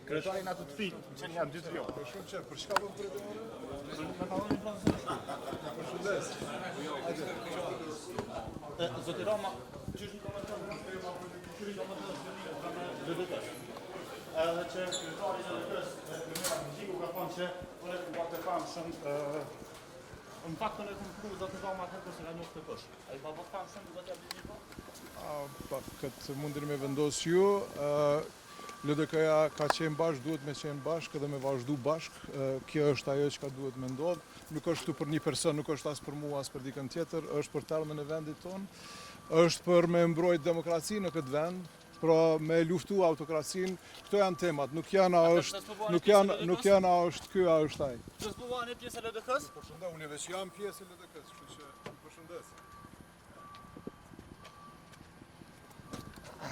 Kryetari na të të fitë, që një janë dy të jo. Për shumë qef, për çka po kryetari? Përshëndes. Zoti Rama, qysh në komenton, qysh në komenton LDK-s. Edhe që kryetari i LDK-s, Lumir Abdixhiku ka thonë që unë e kam bërë të famshëm, në fakt unë e kam pru zoti Rama atëherë kur s'e ka njohur kush. A i ka bërë të famshëm zoti Abdixhiku? Pa, këtë mundeni me vendos ju. LDK-ja ka qenë bashkë, duhet me qenë bashkë dhe me vazhdu bashkë. Kjo është ajo çka duhet me ndodhë. Nuk është këtu për një person, nuk është as për mua, as për dikën tjetër, është për të ardhmen e vendit tonë. Është për me mbrojt demokracinë në këtë vend, pra me luftu autokracinë. Këto janë temat, nuk janë a është, nuk janë, nuk janë a është ky, a është ai. Do të bëheni pjesë e LDK-s? Përshëndet, unë veç jam pjesë e LDK-s, kështu që.